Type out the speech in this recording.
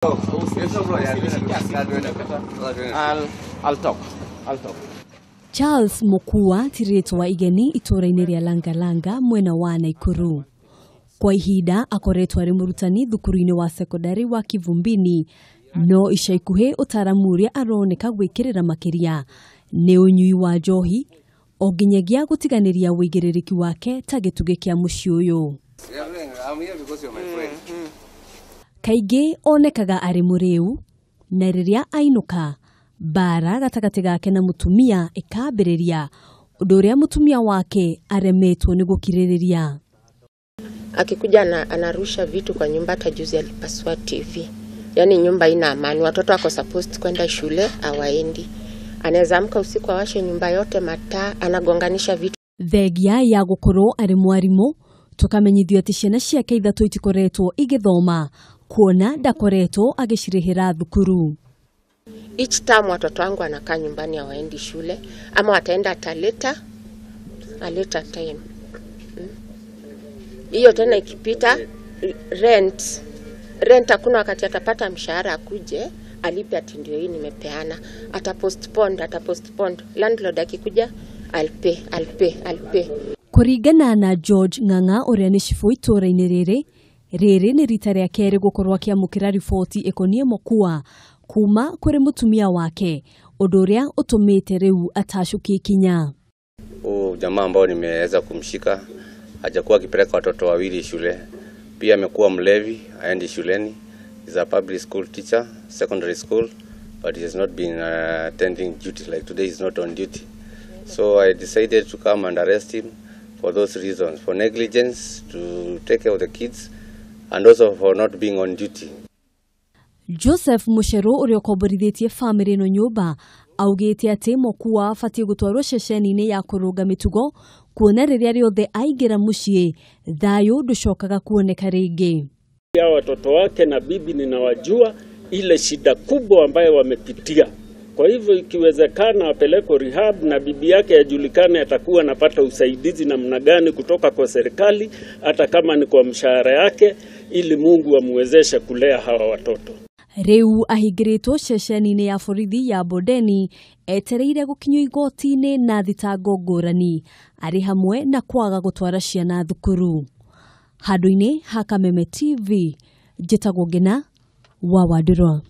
I'll talk. I'll talk. Charles Mokua ti rĩtwa igeni itũũra-inĩ rĩa Langalanga mwena wa Naikuru. Kwa ihinda akoretwo arĩ mũrutani thukuru-inĩ wa sekondari wa Kivumbini, no ica ikuhĩ ũtaaramu ũrĩa aroneka gwĩkĩrĩra makĩria nĩ ũnyui wa njohi o nginyagia gũtiganĩria wĩigĩrĩrĩki wake ta gĩtugĩ kĩa mũciĩ ũyũ. Kaingĩ onekaga arĩ mũrĩu na rĩrĩa ainũka mbara gatagatĩ gake na mũtumia ĩkambĩrĩria, ũndũ ũrĩa mũtumia wake aremetwo nĩ gũkirĩrĩria. Akikuja anarusha vitu kwa nyumba. Hata juzi alipasua TV. Yaani nyumba ina amani, watoto wako supposed kwenda shule hawaendi. Anaweza amka usiku awashe nyumba yote mataa, anagonganisha vitu. Thengia ya gũkorwo arĩ mwarimũ, tũkamenyithio atĩ ciana ciake ithatũ itikoretwo igĩthoma kuona ndakoretwo agĩcirĩhĩra thukuru. Each term watoto wangu wanakaa nyumbani hawaendi shule ama wataenda at a later time. Hiyo tena ikipita, rent hakuna wakati atapata mshahara akuje alipe ati ndio hii nimepeana. Ata postpone, ata postpone. Landlord akikuja, I'll pay, I'll pay, I'll pay. Kũringana na George Ng'ang'a ũrĩa nĩ cibũ itũũra-inĩ rĩrĩ, rĩrĩ nĩ rita rĩa kerĩ gũkorwo akĩamũkĩra riboti ĩkoniĩ Mokua kuma kũrĩ mũtumia wake, ũndũ ũrĩa ũtũmĩte rĩu atacũkie ikinya. Huu jamaa ambao nimeweza kumshika hajakuwa akipeleka watoto wawili shule. Pia amekuwa mlevi, haendi shuleni. He's a public school teacher, secondary school, but he has not been attending duty. Like today he's not on duty. So I decided to come and arrest him for those reasons, for negligence to take care of the kids and also for not being on duty. Joseph Mucheru ũrĩa ũkomborithĩtie bamĩrĩ ĩno nyũmba augĩte atĩ Mokua abatiĩ gũtwarwo ceceni-inĩ ya kũrũnga mĩtugo kuona rĩrĩa rĩothe aingĩra mũciĩ thayũ ndũcokaga kuoneka rĩngĩ. Hao watoto wake na bibi ninawajua ile shida kubwa ambayo wamepitia. Kwa hivyo ikiwezekana apelekwe rehab na bibi yake ajulikane atakuwa anapata usaidizi namna gani kutoka kwa serikali, hata kama ni kwa mshahara yake, ili Mungu amwezeshe kulea hawa watoto. Rĩu ahingĩrĩtwo ceceni-inĩ ya borithi ya Bondeni etereire gũkinyio igoti-inĩ na thitango ngũrani arĩ hamwe na kwaga gũtwara ciana thukuru. Handũ-inĩ ha Kameme TV, njĩtagwo Ngina wa Wandũrwa.